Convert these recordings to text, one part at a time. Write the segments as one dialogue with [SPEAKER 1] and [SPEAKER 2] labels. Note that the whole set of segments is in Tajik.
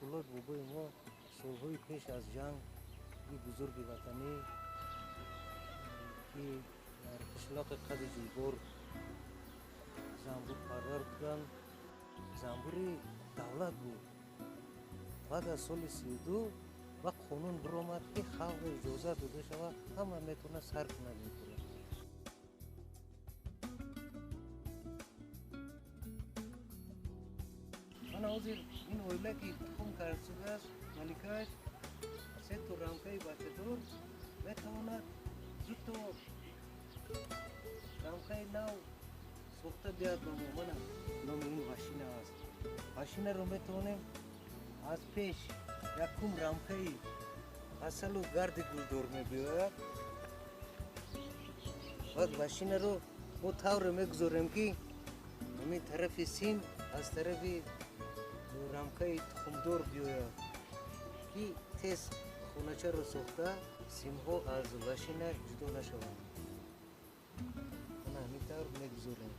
[SPEAKER 1] Пулод бобои мо солҳои пеш аз ҷанг, бузурги ватанӣ, ки дар қишлоқи Қади Ҷӯйбор занбурпарвар буданд, занбури давлат буд. Баъд аз соли 32 ва қонун биромад, ки халқ иҷоза дода шавад, ҳама метавонад сар кунад ин кора. Мана ҳозир ин оила ки тухм кард шудааст, маликааш се то рамкаи бачадор метавонад дуто рамкаи нав сохта биёяд ба мо. Мана номи ин вашина аст. Вашинаро метавонем аз пеш якум рамкаи асалу гарди гулдор мебиёяд. Баъд вашинаро мо тавре мегузорем, ки ҳамин тарафи сим аз тарафи рамкаи тухмдор биёяд, ки тез хоначаро сохта симҳо аз вашина ҷудо нашаванд. Мана ҳамин тавр мегузорем.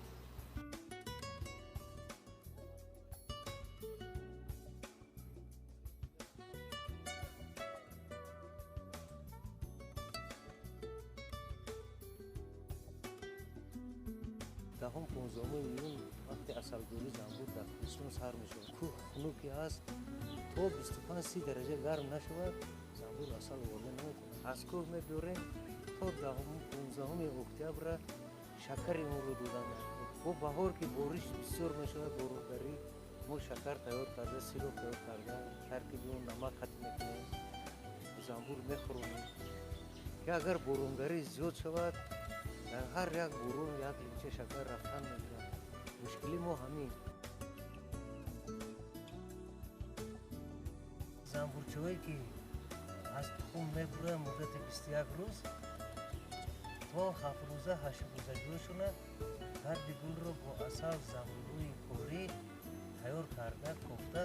[SPEAKER 1] Даҳум 15 июн вақти асалдорӣ занбур дар кӯҳистон сар мешавад. Кӯҳ хунуке аст, то 25-30 дараҷа гарм нашавад, занбур асал оварда наметавонад. Аз кӯҳ мебиёрем то 10-15 октябра шакари онро додан. Бо баҳор ки бориш бисёр мешавад, боронгарӣ, мо шакар тайёр карда, сироп тайёр карда, таркиби он намак қатӣ мекунем, занбур мехӯронем. Ки агар боронгарӣ зиёд шавад, дар ҳар як борон як линча шакар рафтан мегирад. Мушкили мо ҳамин. Занбурчаҳое ки аз тухм мебуранд муддати 21 рӯз то 7 рӯза 8 рӯзагиҳошона гарди гулро бо асал занбурҳои корӣ тайёр карда кофта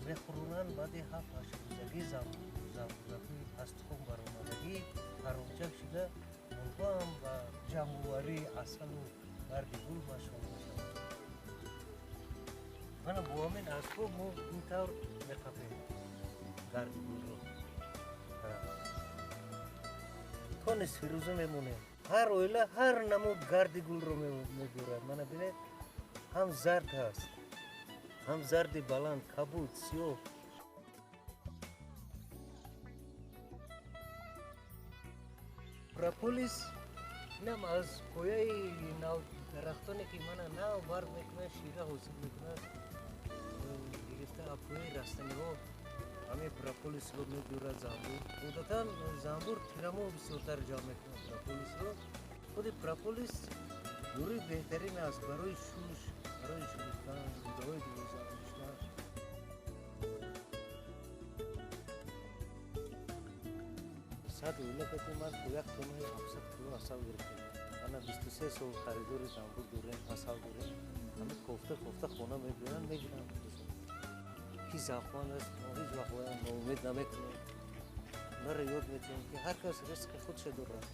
[SPEAKER 1] мехӯронанд. Баъди 7-8 рӯзагӣ занбуракҳои аз тухм баромадагӣ парончак шуда онҳо ҳам ба ҷамъоварии асалу гарди гул машғул мешаванд. Мана бо ҳамин асбоб мо ин тавр меқапем гарди гулро. То нисфи рӯза мемонем. Ҳар оила ҳар намуд гарди гулро мебиёрад. Мана бинед, ҳам зард ҳаст, ҳам зарди баланд, кабуд, сиёҳ. Прополис инам аз пояи нав дарахтоне ки мана нав барг мекунад, шира ҳосил мекунад, гирифта аз пояи растаниҳо ҳамин прополисро мебиёрад занбур. Одатан занбур тирамоҳ бисёртар ҷамъ мекунад прополисро. Худи прополис дорӯи беҳтарин аст барои шуш, барои шуфтан, рӯдаҳои дувоздаҳангуштан. Сад оила кати ман то як тоннаи 700 кило асал гирифтем. Мана 23 сол харидори занбур дорем, асал дорем. Ҳамин кофта кофта хона мебиёранд, мегиранд. Ки завқманд аст, мо ҳеҷ вақт бояд ноумед намекунем. Онҳоро ёд метиҳем, ки ҳар кас ризқи худша дорад.